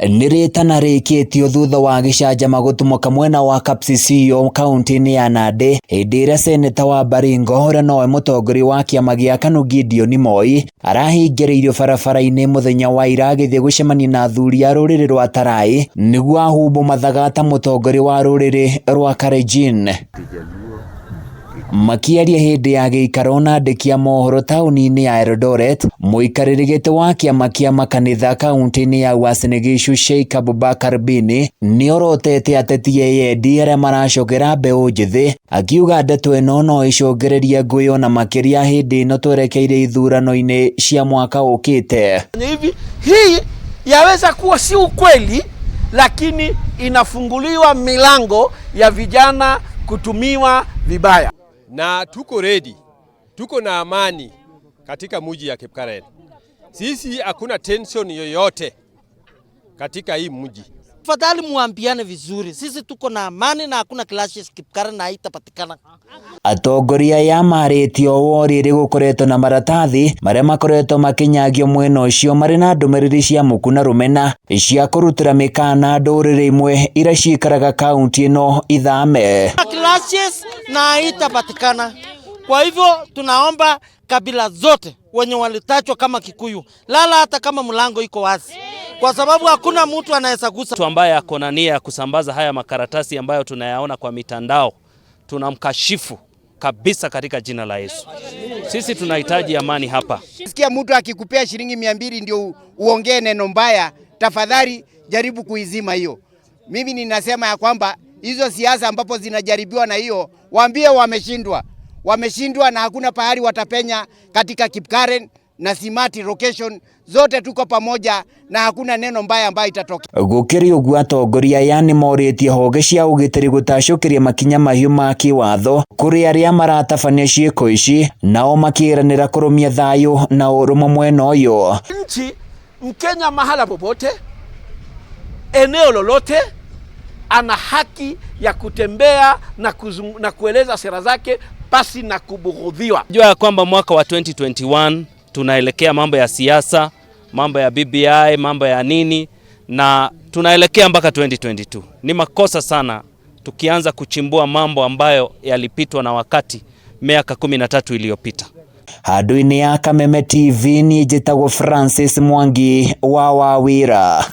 Nĩ rĩtana rĩikĩtio thutha wa gĩcanjama gũtumũka mwena wa Kapsisio kaunti-inĩ ya Nandi hĩndĩ ĩrĩa seneta wa Baringo ũrĩa nowe mũtongoria wa kĩama gĩa KANU Gideon Moi arahingĩrĩirio barabara-inĩ mũthenya wa ira agĩthiĩ gũcemania na athuri a rũrĩrĩ rwa Tarai nĩguo ahumbwo mathaga ta mũtongoria wa rũrĩrĩ rwa Kalenjin. Makĩaria hĩndĩ ya gĩikaro na andĩki a mohoro taũni-inĩ ya Eldoret, mũikarĩri gĩtĩ wa kĩama kĩa makanitha kaunti-inĩ ya Uasin Gishu Sheikh Abubakar Bini nĩorotete ateti eyendi arĩa maracogera mbeũ njĩthĩ, akiuga ndeto ĩno no ĩcũngĩrĩrie ngũĩ ona makĩria hĩndĩ ĩno twerekeire ithurano-inĩ cia mwaka ũkĩte. Hivi hii yaweza kuwa si ukweli, lakini inafunguliwa milango ya vijana kutumiwa vibaya. Na tuko ready, tuko na amani katika mji ya Kipkaren. Sisi hakuna tension yoyote katika hii mji. Tafadhali muambiane vizuri, sisi tuko na amani na hakuna clashes Kipkaren na haitapatikana. Atongoria aya marĩtie ũũ o rĩrĩ gũkoretwo na maratathi marĩa makoretwo makĩnyagio mwena ũcio marĩ na ndũmĩrĩri cia muku na rũmena cia kũrutĩra mĩkana ndũrĩrĩ imwe iria cikaraga kaunti ĩno ithame. Clashes na haitapatikana. Kwa hivyo tunaomba kabila zote wenye walitachwa kama Kikuyu, lala hata kama mlango iko wazi, kwa sababu hakuna mtu anaweza gusa. Mtu ambaye ako na nia ya kusambaza haya makaratasi ambayo tunayaona kwa mitandao, tunamkashifu kabisa katika jina la Yesu. Sisi tunahitaji amani hapa. Sikia mtu akikupea shilingi 200 ndio uongee neno mbaya, tafadhali jaribu kuizima hiyo. Mimi ninasema ya kwamba hizo siasa ambapo zinajaribiwa na hiyo, waambie wameshindwa. Wameshindwa na hakuna pahali watapenya katika Kipkaren na Simati location zote tuko pamoja na hakuna neno mbaya ambayo itatokea. Gũkĩrĩ ũguo atongoria aya nĩmorĩtie honge cia ũgitĩri gũtacũkĩria makinya mahiũ ma kĩwatho kũrĩ arĩa maratabania ciĩko ici, nao makĩranĩra kũrũmia thayũ na ũrũmwe mwena ũyũ. Nchi Mkenya mahala popote, eneo lolote, ana haki ya kutembea na kueleza sera zake pasi na kubughudhiwa. Jua ya kwamba mwaka wa 2021 tunaelekea mambo ya siasa, mambo ya BBI, mambo ya nini, na tunaelekea mpaka 2022. Ni makosa sana tukianza kuchimbua mambo ambayo yalipitwa na wakati miaka 13 iliyopita. Handũ-inĩ ya Kameme TV niĩ njĩtagwo Francis Mwangi wa Wawira.